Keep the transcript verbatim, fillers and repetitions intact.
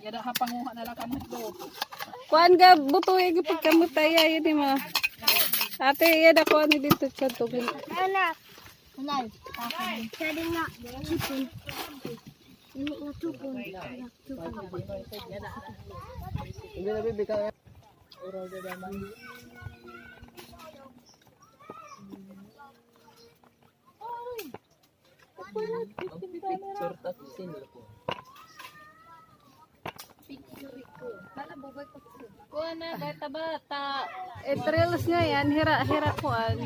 Yada ha panguha na la kamo luto. Kuan ga buto, igi pagkamutaya, yun, eh, ma. Ate, yada kuan ni dito sa tubig. Anak. Anay. Pwede nga. Chipon. Hindi nga chupon. Chupon. Hindi na bibitaw. Magpipicture ta sa cellphone. Kuha na, bata-bata. I-trails niya yan, hira, hira kuan.